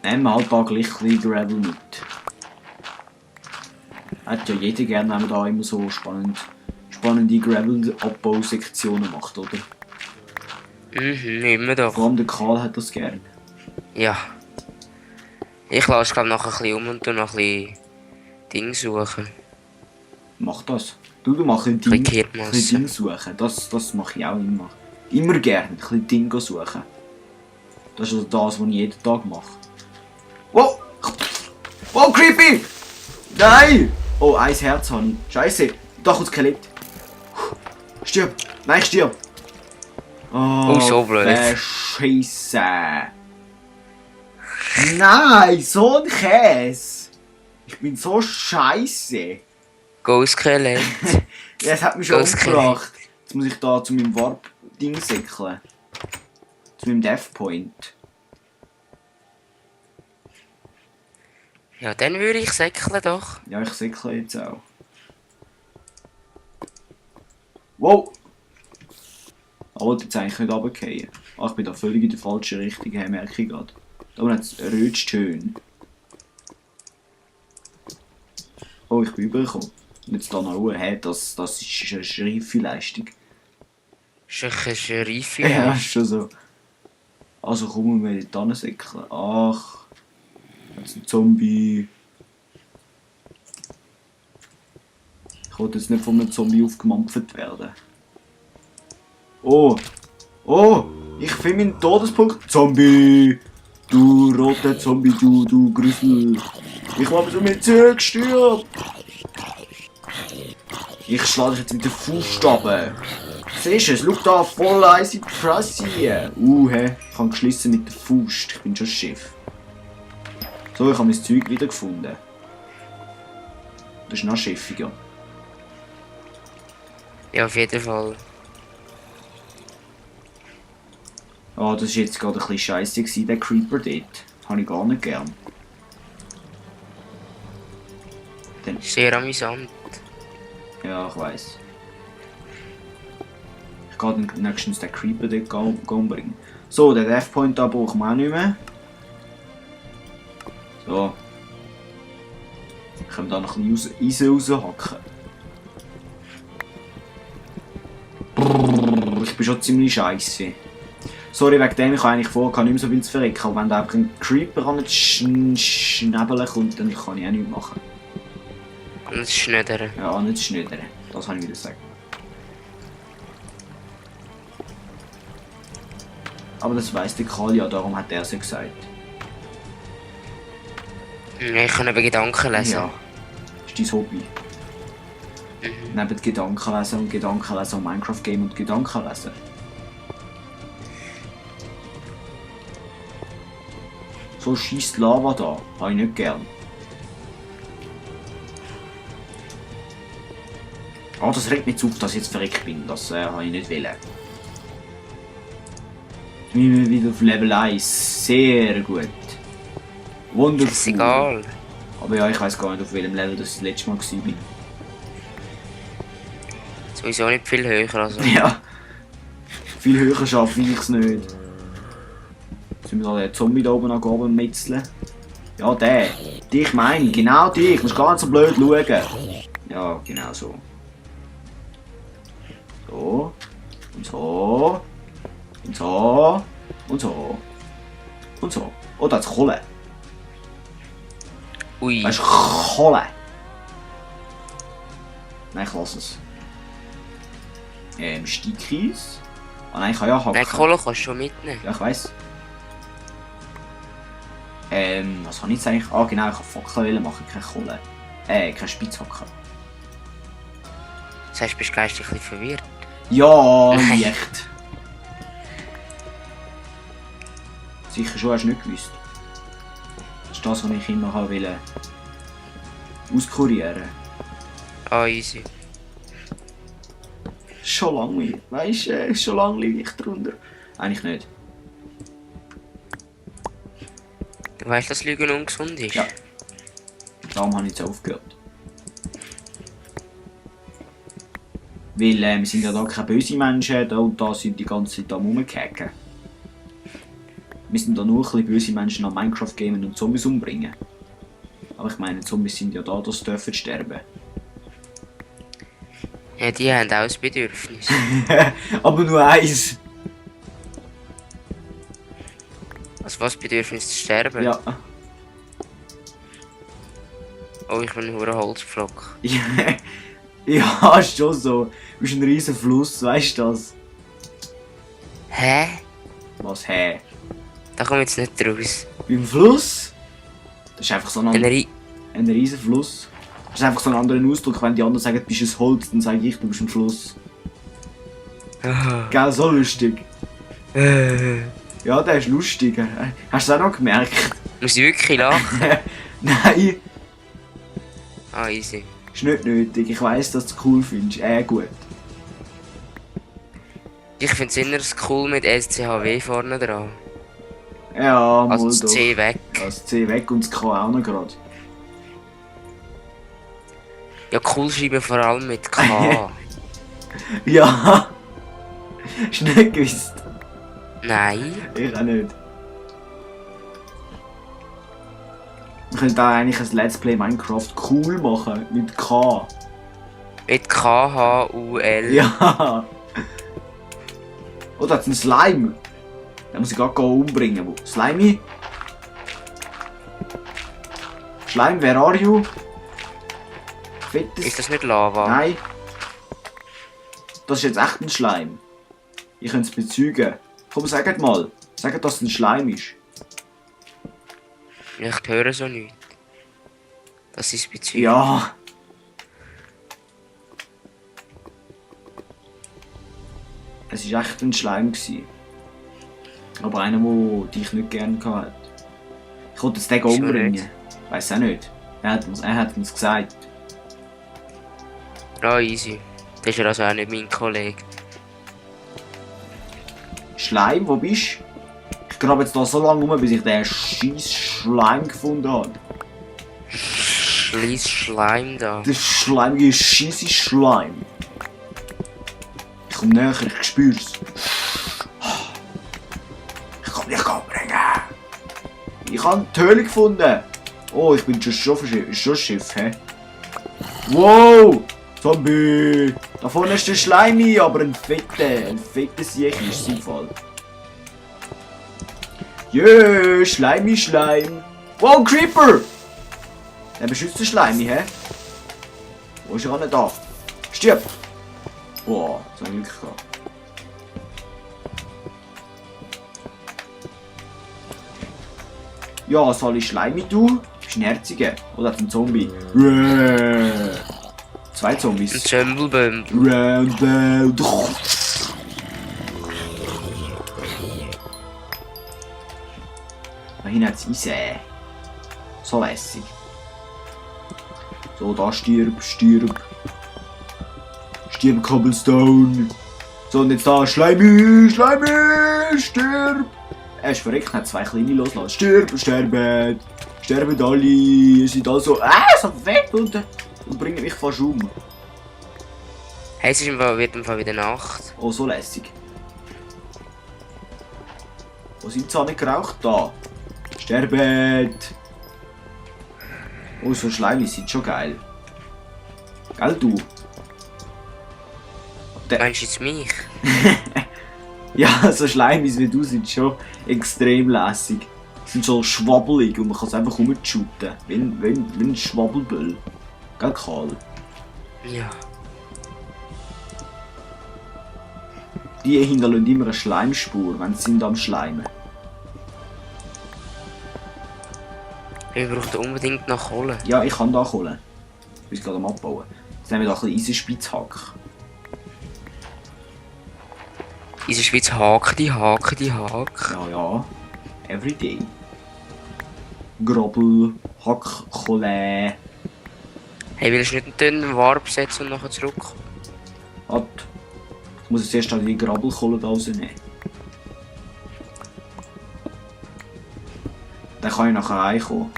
Nehmen wir halt da gleich ein bisschen Gravel mit. Hat ja jeder gerne, wenn man da immer so spannende Gravel-Abbausektionen macht, oder? Immer doch. Vor allem der Karl hat das gern. Ja. Ich lasse glaube noch ein bisschen um und tu noch ein bisschen Dinge suchen. Mach das. Du machst ein bisschen Ding Kirbmasse. suchen. Das mache ich auch immer. Immer gerne. Ein bisschen Ding suchen. Das ist also das, was ich jeden Tag mache. Wow! Wow, creepy! Nein! Oh, ein Herz habe ich. Scheiße. Da kommt Skelett. Stirb! Nein, stirb! Oh, so blöd. Scheiße! Nein, so ein Käse! Ich bin so scheiße! Go Skelett. Ja, es hat mich schon Go Skelett. umgebracht. Jetzt muss ich da zu meinem Warp-Ding säckeln. Zu meinem Death Point. Ja, dann würde ich säckeln doch. Ja, ich säckle jetzt auch. Wow! Ich wollte jetzt eigentlich nicht runterfallen. Ah, ich bin da völlig in der falschen Richtung, merke ich gerade. Da unten hat es rötst schön. Oh, ich bin übergekommen. Und jetzt da noch Ruhe. Hey, das ist eine schriffe Leistung. Ist eine reife Ja, ist schon so. Also komm, wir dort hinsäckeln. Ach. Jetzt ein Zombie. Ich wollte jetzt nicht von einem Zombie aufgemampft werden. Oh! Oh! Ich finde meinen Todespunkt. Zombie! Du roter Zombie, du Grüssel! Ich habe so mit zurückgestirbt! Ich schlage dich jetzt mit den Fußstaben! Siehst du, es schaut da voll easy pressy! Hä? Ich habe geschlissen mit der Faust. Ich bin schon Schiff. So, ich habe mein Zeug wiedergefunden. Das ist noch schiffiger. Ja, auf jeden Fall. Ah, das war jetzt gerade ein bisschen scheisse, der Creeper dort. Habe ich gar nicht gern. Sehr amüsant. Ja, ich weiss. Ich gehe dann nächstens den Creeper dort umbringen. So, den Death Point da brauchen wir auch nicht mehr. So. Können wir da noch ein bisschen Eisen raushacken. Brrr, ich bin schon ziemlich scheisse. Sorry, wegen dem, ich habe eigentlich vor, nicht mehr so viel zu verrecken. Aber wenn da einfach ein Creeper an den Schnäbeln kommt, dann kann ich auch nichts machen. Und schneidern. Ja, nicht schneidern. Das kann ich wieder sagen. Aber das weiss der Karl ja, darum hat er es ja gesagt. Ich kann eben Gedanken lesen. Ja, das ist dein Hobby. Neben Gedankenlesen und Gedankenlesen und Minecraft-Game und Gedankenlesen. So scheisst Lava da, habe ich nicht gern. Ah, das regt mich zu auf, dass ich jetzt verreckt bin. Das habe ich nicht wollen. Wir sind wieder auf Level 1. Sehr gut. Wundervoll. Ist egal. Aber ja, ich weiß gar nicht, auf welchem Level das letzte Mal war. Sowieso nicht viel höher. Also. Ja. Viel höher schaffe ich es nicht. Sind wir da den Zombie da oben nach oben metzeln? Ja, der. Dich meine ich. Genau dich. Du musst gar nicht so blöd schauen. Ja, genau so. So. Und so. Und so. Und so. Und so. Oh, da ist Kohle. Ui. Das ist Kohle. Nein, ich lasse es. Stickkies. Ah nein, ich kann ja hacken. Nein, Kohle kannst du schon mitnehmen. Ja, ich weiss. Was habe ich jetzt eigentlich? Ah genau, ich kann Fackeln machen, keine Kohle. Keine Spitzhacke. Das heißt, du bist geistig ein bisschen verwirrt. Ja, Nein. echt. Sicher schon, hast du nicht gewusst. Das ist das, was ich immer wollte auskurieren. Ah, easy. Schon langweilig. Weißt du, schon lange liege ich drunter. Eigentlich nicht. Du weißt, dass Lügen ungesund ist? Ja. Darum habe ich jetzt aufgehört. Weil wir sind ja da keine bösen Menschen, da und da sind die ganze Zeit am rumgehacken. Wir sind da nur ein bisschen böse Menschen an Minecraft gamen und Zombies umbringen. Aber ich meine, Zombies sind ja da, dass sie dürfen sterben. Ja, die haben auch ein Bedürfnis. Aber nur eins. Also was Bedürfnis zu sterben? Ja. Oh, ich bin ein hoher Holzpflock. Ja, ist schon so. Du bist ein riesen Fluss, weißt du das? Hä? Was, hä? Da komme ich jetzt nicht raus. Beim Fluss? Das ist einfach so Ein ein riesen Fluss. Das ist einfach so ein anderer Ausdruck. Wenn die anderen sagen, du bist ein Holz, dann sage ich, du bist ein Fluss. Gell, so lustig. Ja, der ist lustig. Hast du das auch noch gemerkt? Muss ich wirklich lachen? Nein, Ah, easy. ist nicht nötig. Ich weiss, dass du es cool findest. Gut. Ich finde es immer cool mit SCHW vorne dran. Ja, mal Also das doch. C weg. Das C weg und das K auch noch gerade. Ja, cool schreiben vor allem mit K. Ja. Hast du nicht gewusst? Nein. Ich auch nicht. Wir können da eigentlich ein Let's Play Minecraft cool machen. Mit K. Mit KHUL. Ja. Oh, da hat's einen Slime. Den muss ich gerade umbringen. Wo? Slimy? Slime, where are you? Fettes. Ist das nicht Lava? Nein. Das ist jetzt echt ein Schleim. Ich könnte es bezeugen. Komm, sagt mal. Sagt, dass es ein Schleim ist. Ich höre so nichts. Das ist bezüglich. Ja. Es war echt ein Schleim gewesen. Aber einer, der dich nicht gerne hatte. Ich wollte den Wieso umbringen. nicht? Weiß auch nicht. Er hat uns gesagt. Ah, easy. Das ist ja also auch nicht mein Kollege. Schleim, wo bist du? Ich grabe jetzt da so lange rum, bis ich den scheiß Schleim gefunden habe. Schleiss Schleim da. Der schleimige scheisse Schleim. Ich komm näher, ich spür's. Ich kann dich umbringen. Ich habe die Höhle gefunden. Oh, ich bin schon Schiff, hä? Wow! Zombie! Da vorne ist der Schleimi, aber ein fetter Sieg ist sein Fall. Jö, Schleimi, Schleim. Wow, Creeper! Der beschützt den Schleimi, hä? Wo ist er nicht da? Stirb! Boah, so ein Glück gehabt. Ja, soll ich Schleimi du? Bist ein Herziger? Oder ein Zombie? Zwei Ein Zombies. Zömbelbömbel. Da hinten hat es Eisen. So lässig. So, da stirb. Stirb Cobblestone. So, und jetzt da Schleimi, stirb. Er ist verreckt, hat zwei kleine losgelassen. Sterben alle. Ihr seid alle so, so fett und bringen mich fast um. Hey, es ist wird im Fall wieder Nacht. Oh, so lässig. Wo sind sie alle geraucht? Da. Sterbet. Oh, so Schleimi sind schon geil. Gell, du? Meinst du jetzt mich? Ja, so Schleimis wie du sind schon extrem lässig. Sie sind so schwabbelig und man kann es einfach rumshooten. Wie ein Schwabbelböll. Gell, Karl? Ja. Die hinterlassen immer eine Schleimspur, wenn sie sind am Schleimen. Wir brauchen unbedingt noch Kohle. Ja, ich kann da holen. Ich bin gerade am Abbauen. Jetzt nehmen wir da ein bisschen Eisenspitzhack. Diese Schweiz Haken, die Haken. Ja. Everyday. Grobel, Hack, Kohle. Hey, willst du nicht einen dünnen Warp setzen und nachher zurückkommen? Hat. Ich muss jetzt erst die Grabbelkohle da rausnehmen. Dann kann ich nachher reinkommen.